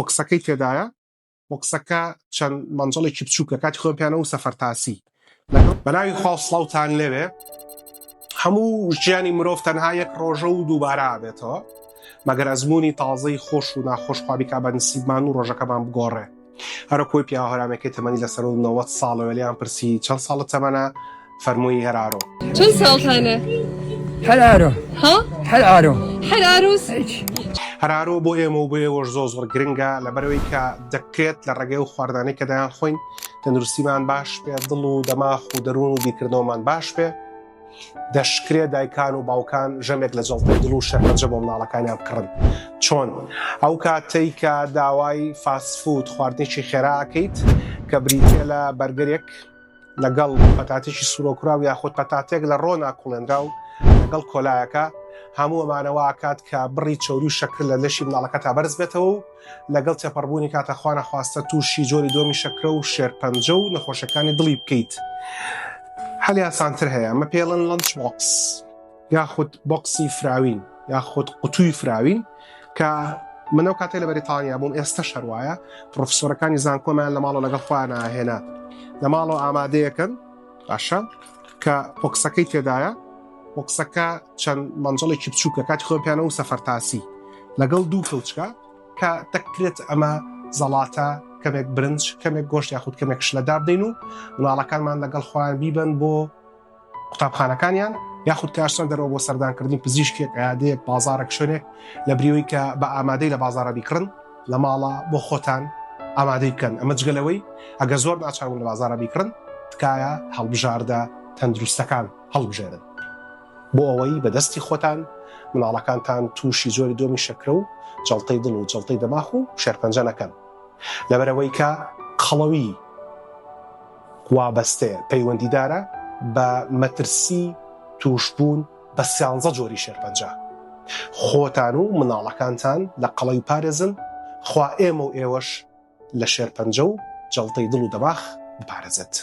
بۆکسەکەی تێدایە بۆکسەکە چەند مەنجەڵێکی بچووکە کاتی خۆم پیانە و سەفەرتاسی بەناوی خوا سڵاوتان لێوێ هەموو ژیانی مرۆڤ تەنها یەک ڕۆژە و دووبارە بێتەوە مەگەر ئەزمموی تازەی خۆش و ناخۆش خوابیکا بە نسیبمان و ڕۆژەکەمان بگۆڕێ هەرە کۆی پیاوە هەرامەکەی تەمەنی لەسەر و 90 ساڵەوە لیان پرسی چەند ساڵە تەمەنە فەرمووی هەرارۆ. چەند ساڵتانە؟ هەرارۆ. ها؟ هەرارۆ. هەراروس. هەرارۆ بۆ ئێمە و بۆ ئێوەش زۆر زۆر گرنگە لەبەرەوەی کە دەکرێت لە ڕێگەی و خواردانەی کە دەیان خۆین تەندروستیمان باش بێ دڵ و دەماخ و دەروون و بیرکردنەوەمان باش بێ دەشکرێ دایکان و باوکان ژەمێک لە جەڵتەی دڵ و شێرپەنجە بۆ مناڵەکانیان بکڕن چۆن؟ ئەو کاتەی کە داوای fast food خواردنێکی خێرا ئەکەیت کە بریتیە لە بەرگەرێک لەگەڵ پەتاتێکی سوورۆکراو یاخود پەتاتێک لە ڕۆنا کوڵێنراو لەگەڵ کۆلایەکە هەموو ئەمانە وا ئەکات کە بڕی چەوری و شەکر لە لەشی مناڵەکەتا بەرز بێتەوە و لەگەڵ تێپەڕبوونی کاتە خوانەخواستە تووشی جۆری دووەمی شەکرە و شێرپەنجە و نەخۆشیەکانی دڵی بکەیت. هەلی ئاسانتر هەیە ئەمە پێڵن lunch box یاخود بۆکسی فراوین یاخود قوتوی فراوین کە من ئەو کاتێک لە بەریتانیا بووم ئێستا شەروایە پرۆفسۆرەکانی زانکۆمان لە ماڵەوە لەگەڵ خۆیان هێنا لە ماڵەوە ئامادەیەکەن باشە کە بۆکسەکەی تێدایە بۆکسەکە چەند مەنجەڵێکی بچووکە کاتی خۆم پیانە و سەفەرتاسی لەگەڵ دوو کەوچکە کە دەکرێت ئەمە زەڵاتە کەمێک برنج کەمێک گۆشت یاخود کەمێک شلە دابدەین و مناڵەکانمان لەگەڵ خۆیان بیبن بۆ قوتابخانەکانیان یاخود کە ئەچنە دەرەوە بۆ سەردانکردنی پزیشکێک عیادەیەک بازاڕێک شوێنێک لە بریەوەی کە بە ئامادەی لە بازاڕە بیکڕن لە ماڵە بۆ خۆتان ئامادەی بکەن ئەمە جگە لەوەی ئەگە زۆر ناچار بوون لە بازاڕە بیکڕن تکایە هەڵبژاردە تەندروستەکان هەڵبژێرن بۆ ئەوەی بە دەستی خۆتان مناڵەکانتان تووشی جۆری دۆمی شەکرە و جەڵتەی دڵ و جەڵتەی دەماخ و شێرپەنجە نەکەن لەبەرئەوەی کە قەڵەوی وابەستەیە، پەیوەندیدارە بە مەترسی تووشبوون بە سیانزە جۆری شێرپەنجە. خۆتان و منداڵەکانتان لە قەڵەوی بپارێزن، خوا ئێمە و ئێوەش لە شێرپەنجە و جەڵتەی دڵ و دەماخ بپارێزێت.